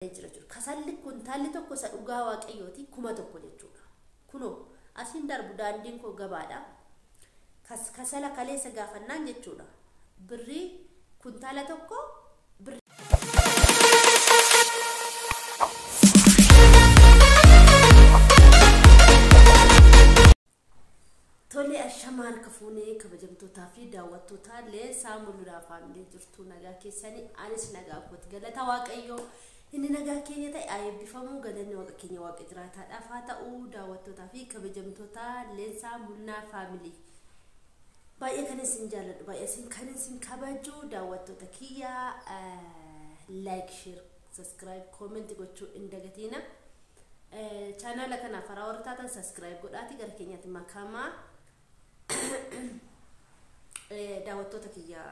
Jira jechuudha. Kasalli kuntaalli tokko isa dhugaa Waaqayyooti 1000 jechuudha. Kunoo asiin darbu daandiin koo gabaadha. Kasala kaleessa gaafannaan jechuudha. Birrii kuntaala tokko birrii. Tole, ashamaa harka fuunee kabajamtootaa fi daawwattootaa Leensaa Mul'uudhaa Faamilee, jirtu nagaa keessanii? Anis nagaa kooti, galata Waaqayyoo. Inni nagaa keenya ta'e haa eebbifamu, galanni Waaqa keenya Waaqa jiraataadhaaf haa ta'u. Daawwattootaa fi kabajamtoota Leensaa Mul'inaa Faamilii, baay'ee kan isin jaalladhu, baay'ee isin kan isin kabaju daawwattoota kiyyaa, like, share, subscribe, comment gochuu hin dagatiina. Chaanaala kanaaf haaraa warra taatan subscribe godhaati gara keenyaatti makamaa. Daawwattoota kiyyaa,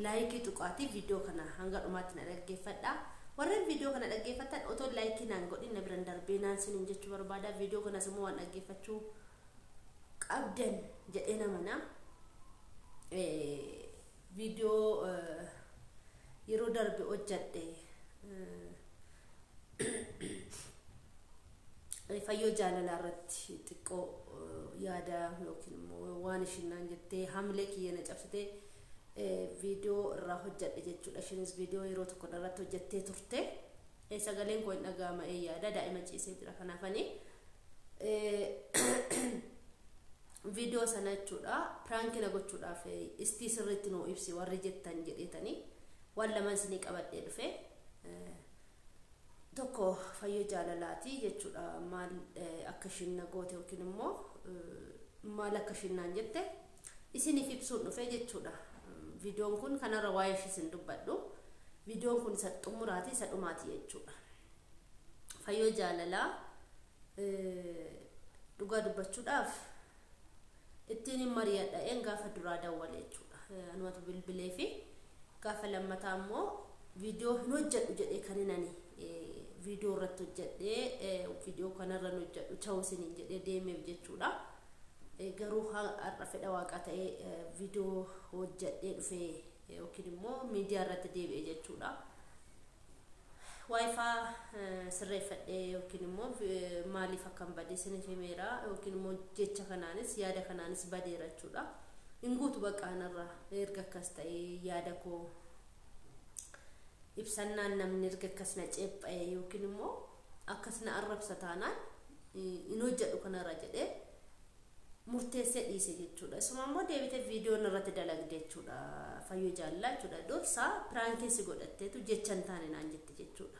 like tuqaatii viidiyoo kana hanga dhumaatti na dhaggeeffadha. Warreen viidiyoo kana dhaggeeffatan otoo like naan godhin na biran darbee naan sinin jechuu barbaada. Viidiyoo kanas immoo waan dhaggeeffachuu qabdan jedhee namana. Viidiyoo yeroo darbe hojjadhe Fayyoo Jaalalaa irratti xiqqoo yaada yookiin immoo waan ishiin naan jettee hamilee kiyya na cabsitee viidiyoo irraa hojjadhe jechuudha. Ishiinis viidiyoo yeroo tokko irratti hojjattee turte. Sagaleen koo hin dhaga'ama yaada, daa'ima ciisee jira, kanaafani. Viidiyoo sana jechuudha prank na gochuudhaaf istii sirriitti nuu ibsi warri jettan jedheetanii waan lamaan isinii qabadhee dhufe. Tokko Fayyoo Jaalalaati jechuudha. Maal akka ishiin na goote yookiin immoo maal akka ishiin naan jette isiniif ibsuun dhufe jechuudha. Viidiyoon kun kanarra waa'ee ishii isin dubbadhu. Viidiyoon kun isa xumuraati, isa dhumaati jechuudha. Fayyoo Jaalalaa dhugaa dubbachuudhaaf ittiin hin mari'adha'een gaafa duraa dawwale jechuudha. Anumatu bilbilee fi gaafa lammataa immoo viidiyoo hin hojjedhu jedhee kan hin ani viidiyoo irratti hojjedhee viidiyoo kanarra hin hojjedhu ta'uu isiniin jedhee deemeef jechuudha. Garuu har'a fedha Waaqaa ta'ee viidiyoo hojjedhee dhufee yookiin immoo miidiyaa irratti deebi'e jechuudha. WiFi sirreeffadhee yookiin immoo maaliif akkan bade isiniif himeera, yookiin immoo jecha kanaanis yaada kanaanis badeera jechuudha. Hin guutu bakka kanarra erga akkas ta'ee yaada koo ibsannaan namni erga akkas na ceepha'e yookiin immoo akkas na arrabsa taanaan hin hojjedhu kanarra jedhee murteessee dhiise jechuudha. Isuma immoo deebitee viidiyoon irratti dalagde jechuudha. Fayyoo Jaalalaa jechuudha. Dursaa prank si godhatteetu jecha hin taane naan jette jechuudha.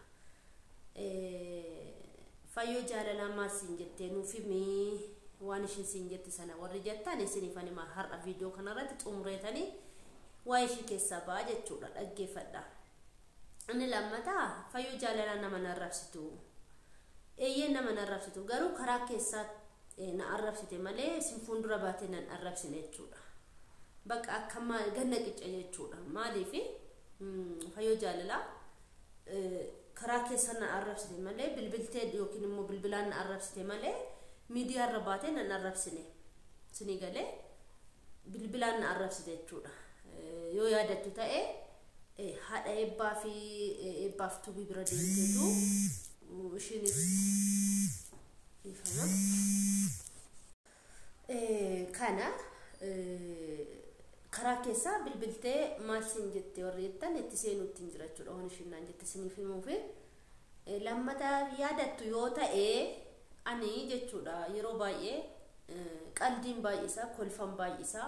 Fayyoo Jaalalaa maal siin jettee nuuf himii, waan ishiin siin jette sana warri jettan isiniif ani har'a viidiyoo kanarratti xumureetanii waa'ee ishii keessaa ba'a jechuudha. Dhaggeeffadha. Inni lammataa, Fayyoo Jaalalaa nama na arrabsitu. Eeyyeen, nama na arrabsitu, garuu karaa keessaa na arrabsite malee sin fuuldura baatee nan arrabsine jechuudha. Bakka akka ganna qicce jechuudha. Maaliif Fayyoo Jaalalaa karaa keessa na arrabsite malee, bilbiltee yookiin immoo bilbilaan na arrabsite malee miidiyaa irra baatee nan arrabsine. Sinii galee, bilbilaan na arrabsite jechuudha. Yoo yaadattu ta'e haadha eebbaa fi eebbaaf tubii bira deemteetu ishiinis dhiifama. Kana karaa keessaa bilbiltee maal siin jette warri jettan itti seenuu ittiin jira jechuudha. Waan ishiin naan jette isiniif himuufi. Lammata yaadattu yoo ta'e ani jechuudha yeroo baay'ee qaldiin baay'isaa, kolfan baay'isaa,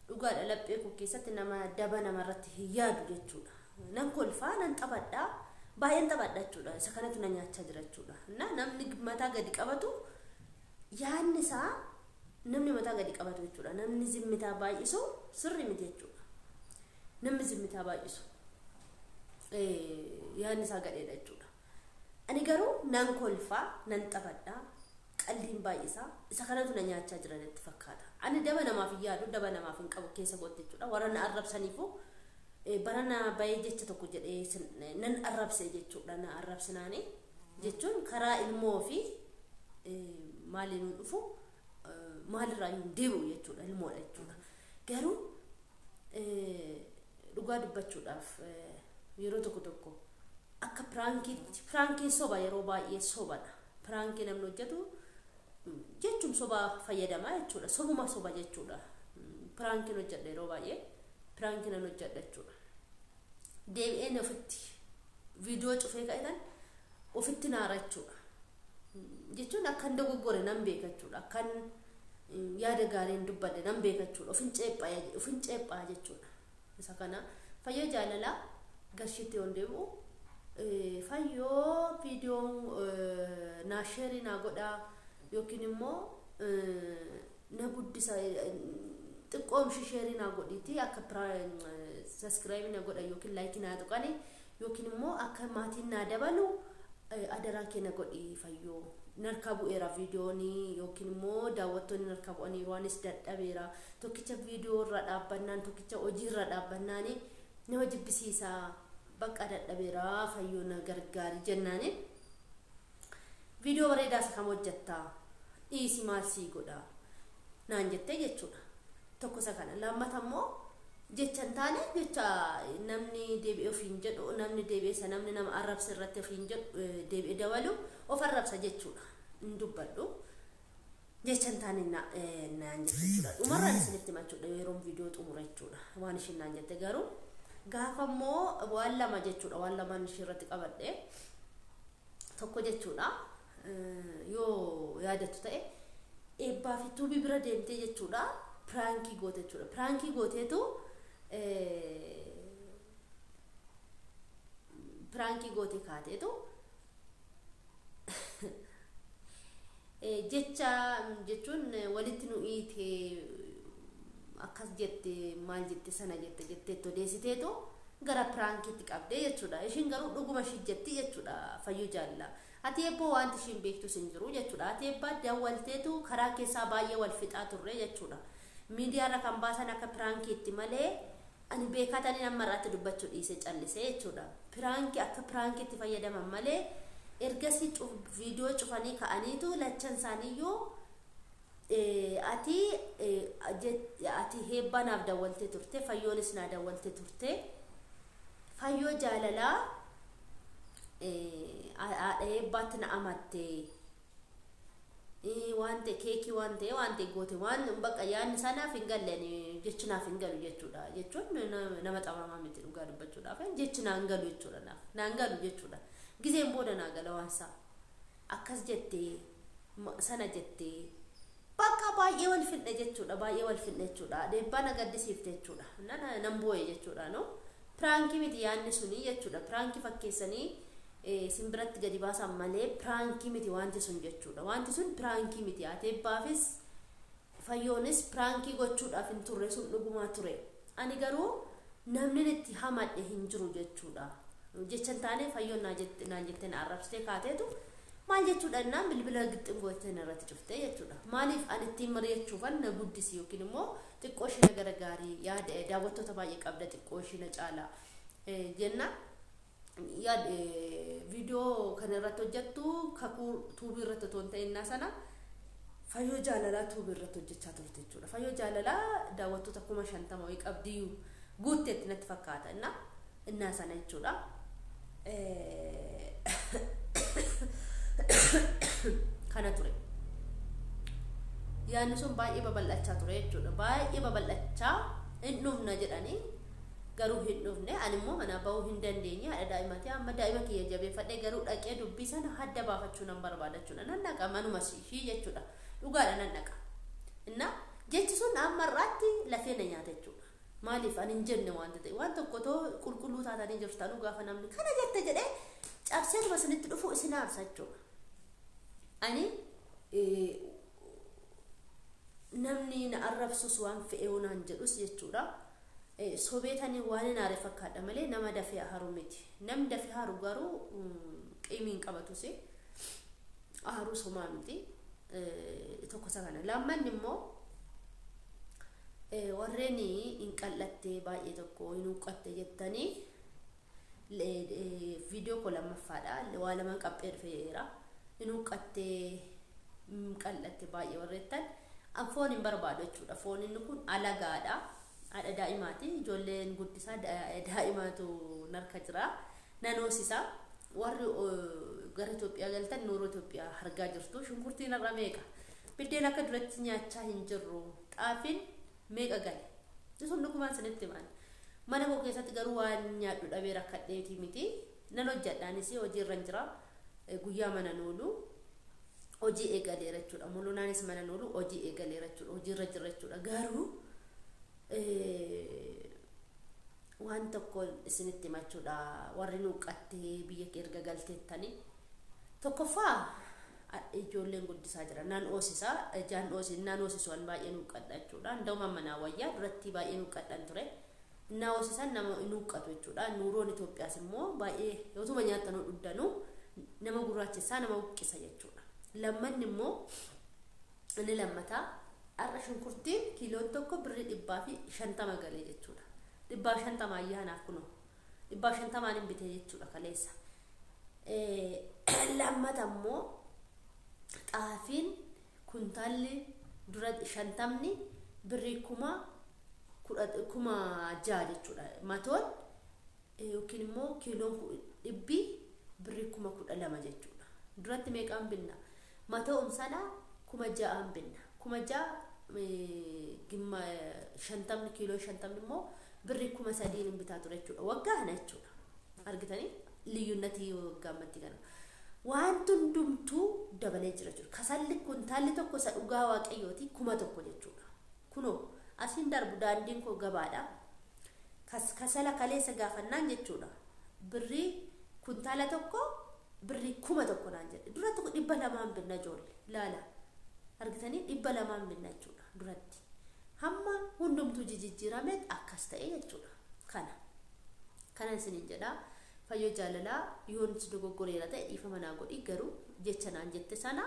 dhugaadha, laphee koo keessatti nama daba namarratti hin yaadu jechuudha. Nan kolfaa, nan taphadhaa, baay'een taphadha jechuudha. Isa kanatu na nyaachaa jira jechuudha. Namni mataa gadi qabatu yaadni isaa, namni mataa gadi qabatu jechuudha. Namni zimmitaa baay'isu sirri miti jechuudha. Namni zimmitaa baay'isu yaadni isaa gadheedha jechuudha. Ani garuu nan kolfaa, nan taphadhaa, qaldiin baay'isaa, isa kanatu na nyaachaa jira natti fakkaata. Ani daba namaaf hin yaadu, daba namaaf hin qabu keessa goote jechuudha. Warra na arrabsaniifu bara na bahee jecha tokko jedhee nan arrabse jechuudha. Na arrabsinaani jechuun karaa ilmoo fi maaliin dhufu maalirraa hin deebi'u jechuudha, ilmoodha jechuudha. Garuu dhugaa dubbachuudhaaf yeroo tokko tokko akka Piraankiin soba yeroo baay'ee sobadha. Piraankii namni hojjetu jechuun soba fayyadamaa jechuudha. Sobuma soba jechuudha. Piraankiin hojjedha yeroo baay'ee piraankiin nan hojjedha jechuudha. Deebi'een ofitti viidiyoo cufee ka'etan ofitti naara jechuudha. Jechuun akkan dogoggore nan beeka jechuudha. Akkan yaada gaarii hin dubbadde nan beeka jechuudha. Ofin ceephaa jechuudha. Isa kana fayyoo jaalalaa garshiitti yoon deebi'u fayyoo viidiyoon naa sheerii naa godhaa yookiin immoo na guddisa xiqqoomshi sheerii naa godhiiti akka saskiraayibii na godha yookiin laayikii naa tuqani yookiin immoo akka maatiin naa dabalu adaraa kee na godhi fayyoo narkaa bu'eera viidiyoonii yookiin immoo daawwattoonni narkaa bu'aniiru anis dadhabeera tokkicha viidiyoo irra dhaabbannaan tokkicha hojii irra dhaabbannaani nama jibbisiisaa bakka dadhabeera fayyoo na gargaari jennaani viidiyoo bareedaa isa kam hojjettaa dhiisi maal sii godha naan jettee jechuudha. Tokko isa kana lammata immoo jecha hin taane jecha namni deebi'ee ofiin jedhu namni deebi'ee isa namni nama arrabsa irratti ofiin jedhu deebi'ee dabalu of arrabsa jechuudha. Hin dubbadhu jecha hin taane naan jette jechuudha. Dhumarraan isinitti hima jechuudha yeroon viidiyoo xumura jechuudha waan ishiin naan jette garuu gaafa immoo waan lama jechuudha waan lamaan ishii irratti qabadhe tokko jechuudha yoo yaadattu ta'e eebbaa fi tuubii bira deemtee jechuudha piraankii goote jechuudha. Piraankii gooteetu piraankii goote kaateetu jecha jechuun walitti nu hiite akkas jette maal jette sana jette jettee odeessiteetu gara piraankiitti qabdee jechuudha. Ishiin garuu dhuguma ishii jetti jechuudha fayyoo jaalala. Ati eebboo wanti ishiin beektus hin jiru jechuudha. Ati eebbaa dawwalteetu karaa keessaa baay'ee wal fixaa turre jechuudha. Miidiyaarra kan baasan akka piraankiitti malee ani beekatanii amma irratti dubbachuu dhiise callisee jechuudha. Piraankii akka piraankiitti fayyadaman malee ergasii viidiyoo cufanii ka'aniitu lachan isaaniiyyuu ati heebbaa naaf dawwaltee turte fayyoonis naa dawwaltee turte fayyoo jaalalaa haadha eebbaatti na amatte waan ta'e keekii waan ta'e waan ta'e goote waan bakka yaadni isaa naaf hin galle jechi naaf hin galu jechuudha. Jechuun nama xabamaa miti dhugaa dubbachuudhaaf jechi naan galu jechuudha naaf naan galu jechuudha. Gizeen booda naa gala waan isaa akkas jettee sana jettee bakka baay'ee wal fidhe jechuudha baay'ee wal fidhe jechuudha. Eebbaa na gaddisiifte jechuudha. Nan boo'e jechuudha no. Piraankii miti yaadni suni jechuudha. Piraankii fakkeessanii simbiratti gadi baasan malee piraankii miti wanti sun jechuudha. Wanti sun piraankii miti. Ati eebbaafis fayyoonis piraankii gochuudhaaf hin turre sun dhugumaa ture. Ani garuu namni itti hamadhe hin jiru jechuudha. Jecha hin taane fayyoon naan jettee na arrabsitee kaateetu maal jechuudha innaan bilbila gixxin gootee irratti cuftee jechuudha. Maaliif ani ittiin mari'achuufan na guddisi yookiin immoo xiqqoo ishee na gargaarii yaada daawwattoota baay'ee qabda xiqqoo ishee na caala jenna. Yaad viidiyoo kana irratti hojjettu kakuu tuubii irratti otoo hin ta'innaa sana fayyoo jaalalaa tuubii irratti hojjechaa turte jechuudha. Fayyoo jaalalaa daawwattoota 50,000 wayii qabdiyyuu guutteetti natti fakkaata innaa sana jechuudha. Kana ture. Yaadni sun baay'ee babal'achaa ture jechuudha. Baay'ee babal'achaa hin dhufna jedhanii garuu hin dhufne ani immoo manaa bahuu hin dandeenye haadha daa'imaati amma daa'ima kiyya jabeeffadhee garuu dhaqee dubbii sana hadda baafachuu nan barbaada jechuudha. Nan dhaqa manuma ishii jechuudha. Dhugaadha nan dhaqa. Inna jechi sun amma irraatti lafee na nyaata jechuudha. Maaliif ani hin jenne waan ta'e waan tokko too qulqulluu taatanii jirtanuu gaafa namni kana jette jedhee cabsee dhuma isinitti dhufu isin aarsa jechuudha. Ani namni na arrabsus waan fe'ee naan jedhus jechuudha. Sobeetanii waan hin aare fakkaadha malee nama dafee haru miti. Namni dafee haru garuu qiimii hin qabatus haaruu somaa miti. Tokko isa kana. Lammanni immoo warreen hin qal'atte baay'ee tokko hin huqqatte jettanii viidiyoo koo lammaffaadha. Waa lamaan qaphee dhufeera. Hin huqqatte hin qal'atte baay'ee warreettan foon hin barbaadu jechuudha. Foon inni kun alagaadha. Haadha daa'imaati. Ijoolleen guddisaa daa'imaatu narka jira. Nan hoosisa. Warri gara Itoophiyaa galtan nuuroo Itoophiyaa argaa jirtu. Shunkurtiin har'a meeqa? Biddeen akka duratti nyaachaa hin jirru. Xaafiin meeqa gale? Sun dhugumaan sinitti himan. Mana koo keessatti garuu waan nyaadhu dhabee rakkadheetii miti. Nan hojjedhaanis hojiirra jira. Guyyaa mana oolu hojii eegaleera jechuudha. Mul'unaanis mana oolu hojii eegaleera jechuudha. Hojiirra jira jechuudha. Garuu waan tokko isinitti himachuudha. Warri nuuqattee biyya erga galteettanii. Tokkoffaa, ijoolleen guddisaa jira. Naan oosisaa, ijaan oosi, naan oosisu an baay'ee nuuqadha jechuudha. Nda'uma manaa wayyaa, duratti baay'ee nuuqadhan ture. Naa oosisan nama nuuqatu jechuudha. Nuuroon Itoophiyaas immoo baay'ee yootuma nyaatanuu dhuddanuu nama gurraachessaa, nama buqqisa jechuudha. Lammanni immoo, inni lammataa, har'a shunkurtiin kiiloon tokko birrii 150 galee jechuudha. 150 ayyaanaaf kunoo 150n hin bitee jechuudha kaleessa. Lammata immoo xaafiin kuntaalli dura 50ni birrii 10,000, 6,000 jechuudha. Matoon yookiin immoo kiiloon dhibbi birrii 12,000 jechuudha. Duratti meeqaan binna? Matoo sana 6,000n binna. 6,000 gimma 50ni, kiiloo 50ni immoo birrii 3,000n hin bitaa ture jechuudha. Waggaa kana jechuudha. Argitanii liyyunnatii waggaa ammatti kana. Wanti hundumtuu dabalee jira jechuudha. Kasalli kuntaalli tokko isa dhugaa waaqayyooti 1,000 jechuudha. Kunoo asiin darbu daandiin koo gabaadha. Kasala kaleessa gaafannaan jechuudha. Birrii kuntaala tokko birrii 1,000 naan jedhe. Dura tokko 200n binna ijoollee. Laala. Argitanii, 200n binna jechuudha duratti. Hamma hundumtuu jijjiirame akkas ta'e jechuudha. Kana. Kana isiniin jedhaa. Fayyoo jaalalaa, yoon si dogoggoreera ta'e dhiifama naa godhi. Garuu jecha naan jette sana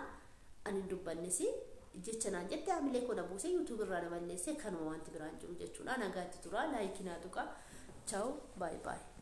ani hin dubbannes. Jecha naan jette hamilee koo na buusee YouTube irraa na balleessee. Kanuma, wanti biraan jiru jechuudha. Nagaatti tura, like naa tuqa. Ciao, bye bye.